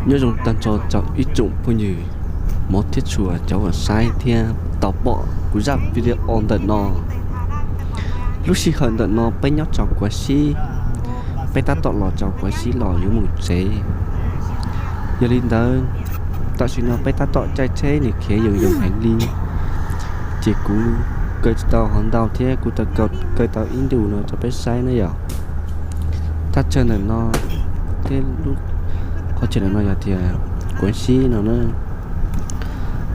Nyob zoo tag nrho rau ib tsoom phooj ywg hmov thiab tshua cov uas saib thiab tau pom kuv zaj video ntawm no. Lub sij hawm ntawm no peb nyob rau Kuav Sib, peb tab tom los rau Kuav Sib los yuav mus tsev. Yog li ntawd, tam sim no peb tab tom caij tsheb nws khiav yoos yoos heev li, ces kuv kaw tsis tau hov ntau thiab kuv tau kaw tau ib ntus no rau peb saib na yom. Thaj chaw ntawm no thiab lub qhov chaw ntawm no yog tias Kuav Sib no na.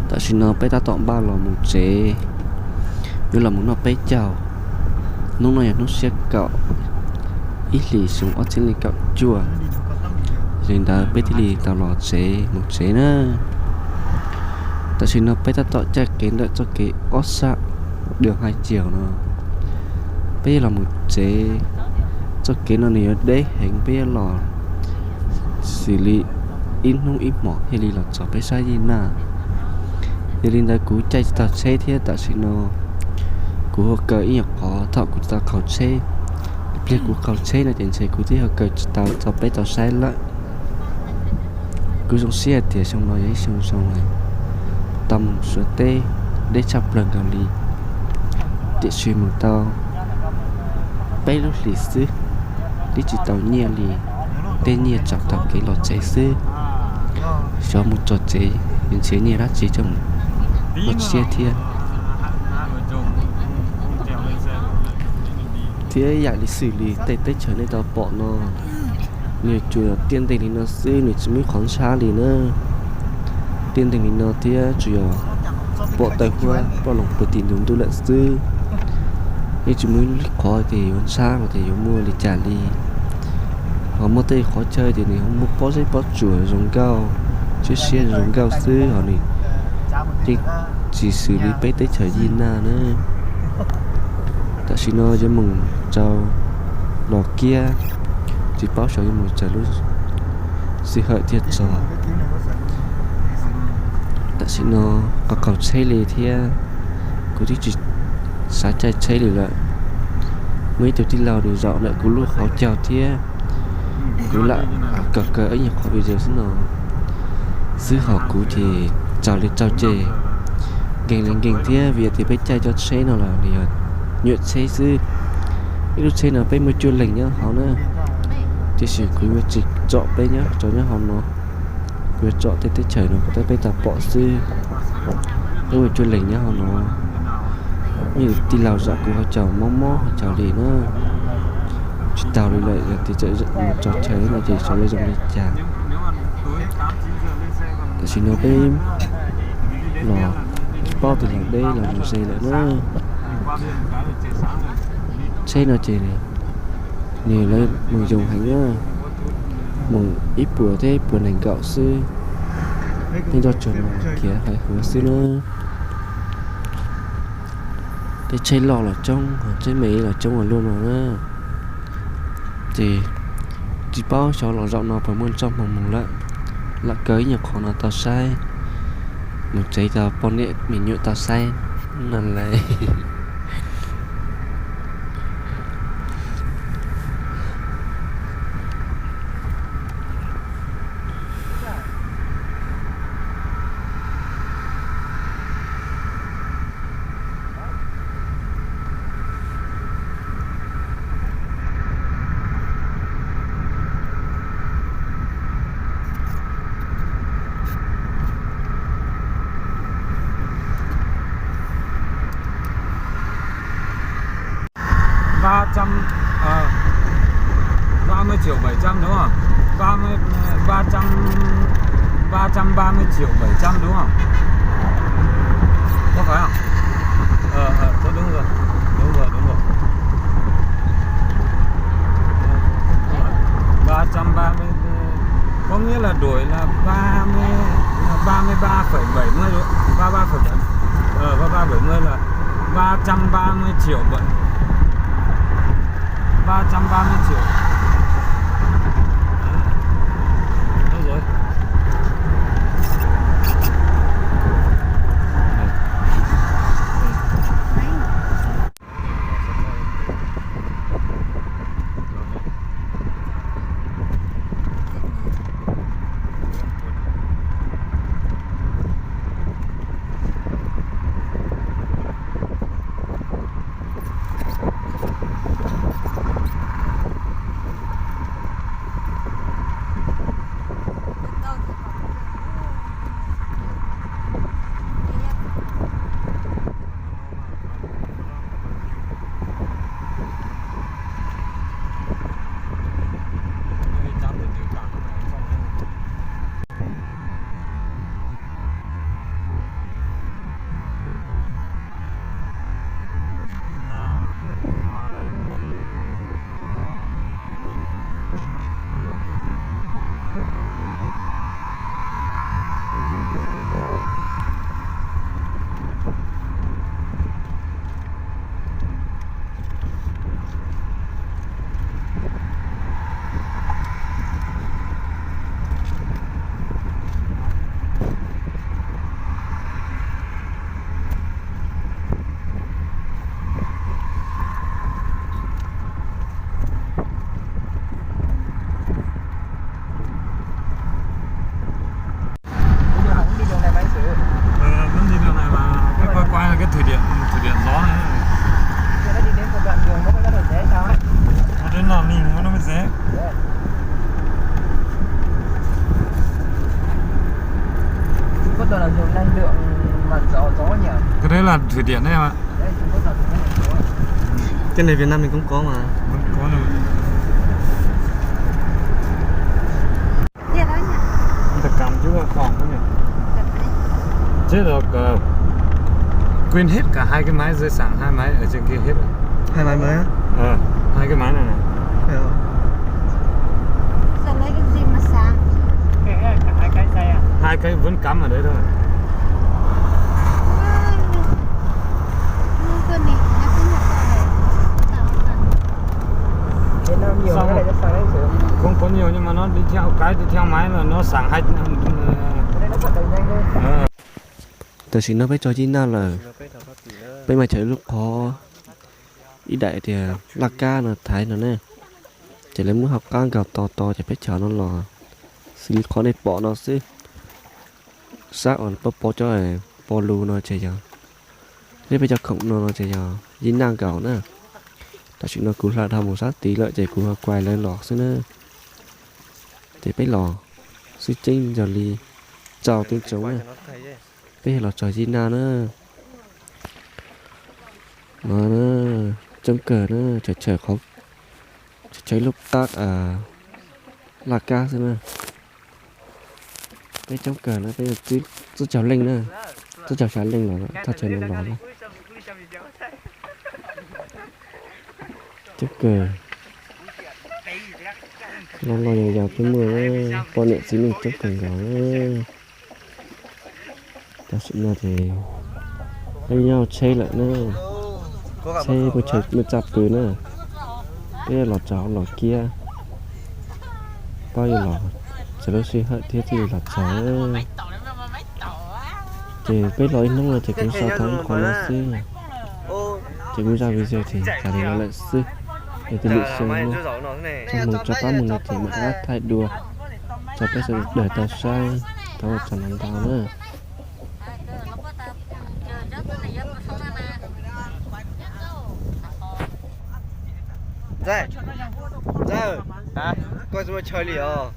Tam sim no peb tab tom npaj los mus tsev, yuav los mus noj peb caug. Hnub no yog hnub xiab kaum ib hlis xyoo ob txhiab leej kaum cuaj. Yog li ntawd peb thiaj li tau los tsev mus tsev na. Tam sim no peb tab tom caij kev ntawm txoj kev ob sab Đường Hai Chiều no, peb yuav los mus tsev. Txoj kev no nws yuav deb heev, peb yuav los xws li ib hnub ib hmos thiaj li los txog peb sab Yij Naj. Yog li ntawd kuv caij tsis tau tsheb thiab tam sim no kuv hu kaw ib nyuag qhov thaum kuv tsis tau qhau tsheb. Pliag kuv qhau tsheb no ces ntshe kuv twb hu kaw tsis tau txog peb tau saib lawm. Kuv zoo siab hais tias xyoo no yog ib xyoo zoo tau mus Suav teb, deb tshaj plaws nkaus li. Tiam sis mus tau peb lub hlis xwb, twb tsis tau nyiaj li, tej nyiaj tsam taug kev los tsev xwb. Xyov mus txog tsev yuav nrhiav nyiaj dab tsi coj mus ua siab thiab. Thiab ib yam li xws li tej teb chaws nej tau pom no, nws tsuas yog tiaj nteeg li no xwb, nws tsis muaj ib qhov ntshab li na. Tiaj nteeg li no thiab tsuas yog pom taw huab ploj loo puag tim ntug ntuj lawm xwb. Yeej tsis muaj ib qhov tias yuav ntshab los tias yuav muaj li cas li. Ho muaj tej qhov chaw ces nws ho muaj pob zeb pob tsuas zoo nkauj, siab siab zoo nkauj xwb, ho nws yeej tsis xws li peb teb chaws Yij Naj na. Tam sim no yuav mus rau Los Kiab, tsis paub xyov yuav mus raws lub sij hawm thiab txog. Tam sim no qhov qaug tsheb li thiab, kuv twb tsis xav caij tsheb li lawm. Muaj ib tug tij laug nws zaum ntawm kuv lub hauv caug thiab, kuv lam kaw kaw ib nyuag qhov video xwb no xwb, ho kuv ces raws li raug ceg nkees li nkees thiab, vim tias peb caij cov tsheb no los nws yog nyuam tsheb xwb. Ib lub tsheb no peb muaj cuaj leeg nyob hauv na, tiam sis kuv yuav tsis tsom peb nyob rau nyob hauv no, kuv yuav tsom tej teb chaws no kom peb tau pom xwb. Peb muaj cuaj leeg nyob hauv no, muaj tij laug zaum kuv hauv caug mob mob hauv caug li na. Tsis taug li lawm, yog tias txawm mus txog chaw no ces xyov yuav zoo li cas. Tam sim no peb los tsis paub tias los deb los mus ze lawm na. Tsheb no ces nws lawv mus yoos heev na, mus ib puas thiab ib puas nees nkaum xwb. Tej ntoj tsuag no khiav hais huav xwb na. Tej tsheb loj los coob, tsheb me los coob ua luaj no na. Ces tsis paub xyov los zaum no puas muaj txoj hmoo mus lawm. Lam kaw ib nyuag qhov no tau saib, mus tsev tau poj niam me nyuam tau saib no lauj. Ba trăm, ờ, ba mươi triệu bảy trăm đúng không? Ba mươi, ba trăm, ba trăm ba mươi triệu bảy trăm đúng không? Có phải không? Ờ, ờ, có đúng rồi. Đúng rồi, đúng rồi. Ba trăm ba mươi, có nghĩa là đổi là ba mươi, ba mươi ba phẩy bảy mươi, ba ba phẩy bảy, ờ, ba ba bảy mươi là ba trăm ba mươi triệu bảy, ba trăm ba mươi triệu. Đâu rồi? Cái đấy là thủy điện đấy em ạ. Cái này Việt Nam mình cũng có mà. Vẫn có luôn. Người ta cắm trước văn phòng đó nhỉ. Chết rồi, ờ, quên hết cả hai cái máy, dây sạc hai máy ở trên kia hết rồi. Hai máy mới á? Ờ, hai cái máy này này. Ờ. Giờ lấy cái gì mà sạc? Hai cái vẫn cắm ở đấy thôi. Sao không? Không có nhiều nhưng mà nó đi theo cái, đi theo máy là nó sạc hai. Tam sim no peb tso Yij Naj lawm, peb mas chaws lub qhov ib daim tias laj kab no thaiv no na, ces lawv muab hauv qab nkaus to to ces peb chaws no los xws li qhov nej pom no xwb. Sab uas pab pov cov pov lus no ces yog, thiab peb cov khoom no no ces yog Yij Naj nkaus na. Tam sim no kuv hla dhau mus sab tid lawm ces kuv kuaj lawv los xwb na. Ces peb los xwb ceeb yog li rau tub tsoom na, peb los txog Yij Naj na. No, coob kawg na, chaw chaw qhov, chaw chaw lub qab laj kab xwb na. Peb coob kawg na, peb tsib caug leej na, tsib caug xya leej los thaj chaw no los na. Coob kawg. Loj loj yos yos peb muaj, poj niam txiv neej coob kawg nkaus. Tam sim no ces peb nyob tsheb lawm na, tsheb muaj chaw muaj txaj pw na, peb los txog Los Kiab, pab yuav los txog lub sij hawm thiab thiaj li los txog. Ces peb los ib hnub no ces kuv sau tau ib qho no xwb, ces kuv zaj video ces tas li no lawm xwb. Es tus lwm xyoo no, txog mus tso qab mus no ces mam rov qab thaij dua rau peb sawv daws tau saib, thov ua tsaug ntau ntau na. Ntxawg, koj tsis muaj chaw li os.